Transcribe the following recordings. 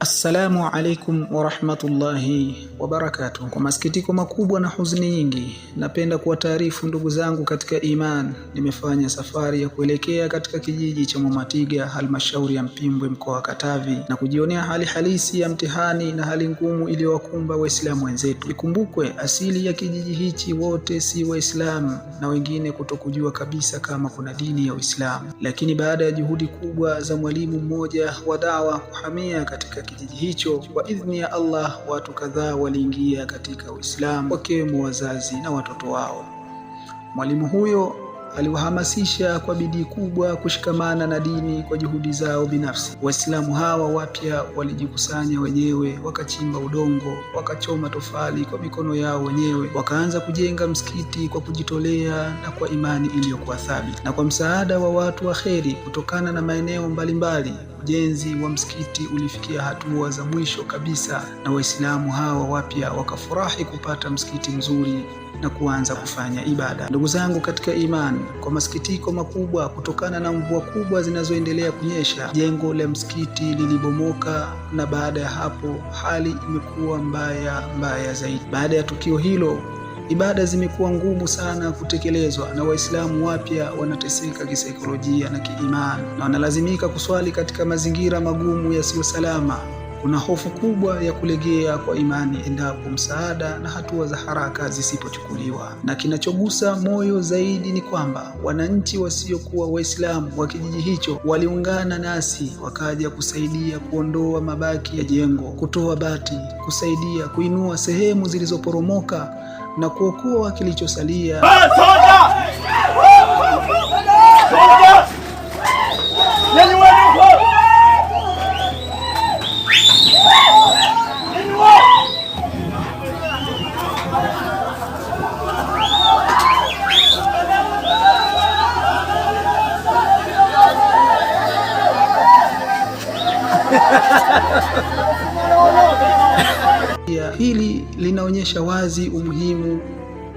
Assalamu alaikum warahmatullahi wabarakatuh. Kwa masikitiko makubwa na huzuni nyingi, napenda kuwataarifu ndugu zangu katika iman, nimefanya safari ya kuelekea katika kijiji cha Mwamatiga, halmashauri ya Mpimbwe, mkoa wa Katavi, na kujionea hali halisi ya mtihani na hali ngumu iliyowakumba Waislamu wenzetu. Ikumbukwe asili ya kijiji hichi wote si Waislamu na wengine kutokujua kabisa kama kuna dini ya Uislamu, lakini baada ya juhudi kubwa za mwalimu mmoja wa dawa kuhamia katika kijiji hicho, kwa idhni ya Allah, watu kadhaa waliingia katika Uislamu, wakiwemo wazazi na watoto wao. Mwalimu huyo aliwahamasisha kwa bidii kubwa kushikamana na dini kwa juhudi zao binafsi. Waislamu hawa wapya walijikusanya wenyewe, wakachimba udongo, wakachoma tofali kwa mikono yao wenyewe, wakaanza kujenga msikiti kwa kujitolea na kwa imani iliyokuwa thabiti, na kwa msaada wa watu wa kheri kutokana na maeneo mbalimbali. Ujenzi wa msikiti ulifikia hatua za mwisho kabisa, na Waislamu hawa wapya wakafurahi kupata msikiti mzuri na kuanza kufanya ibada. Ndugu zangu katika imani, kwa masikitiko makubwa, kutokana na mvua kubwa zinazoendelea kunyesha, jengo la msikiti lilibomoka, na baada ya hapo hali imekuwa mbaya mbaya zaidi. Baada ya tukio hilo, ibada zimekuwa ngumu sana kutekelezwa na Waislamu wapya wanateseka kisaikolojia na kiimani, na wanalazimika kuswali katika mazingira magumu yasiyo salama. Kuna hofu kubwa ya kulegea kwa imani endapo msaada na hatua za haraka zisipochukuliwa. Na kinachogusa moyo zaidi ni kwamba wananchi wasiokuwa Waislamu wa kijiji hicho waliungana nasi, wakaja kusaidia kuondoa mabaki ya jengo, kutoa bati, kusaidia kuinua sehemu zilizoporomoka na kuokoa kilichosalia. Hili linaonyesha wazi umuhimu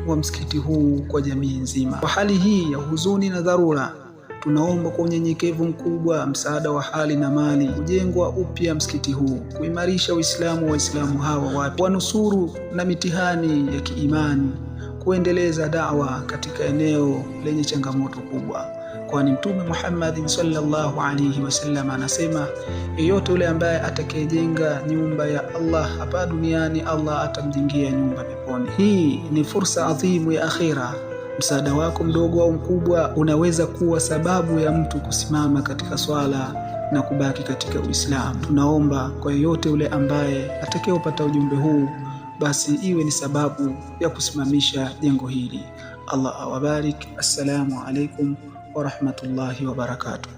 wa msikiti huu kwa jamii nzima. Kwa hali hii ya huzuni na dharura, tunaomba kwa unyenyekevu mkubwa msaada wa hali na mali kujengwa upya msikiti huu, kuimarisha Uislamu wa Waislamu hawa wapya, wanusuru na mitihani ya kiimani, kuendeleza dawa katika eneo lenye changamoto kubwa, kwani Mtume Muhammad sallallahu alaihi wasallam anasema, yeyote yule ambaye atakayejenga nyumba ya Allah hapa duniani, Allah atamjengia nyumba peponi. Hii ni fursa adhimu ya akhira. Msaada wako mdogo au mkubwa unaweza kuwa sababu ya mtu kusimama katika swala na kubaki katika Uislamu. Tunaomba kwa yeyote yule ambaye atakayepata ujumbe huu, basi iwe ni sababu ya kusimamisha jengo hili. Allah awabarik. Assalamu alaikum warahmatullahi wabarakatuh.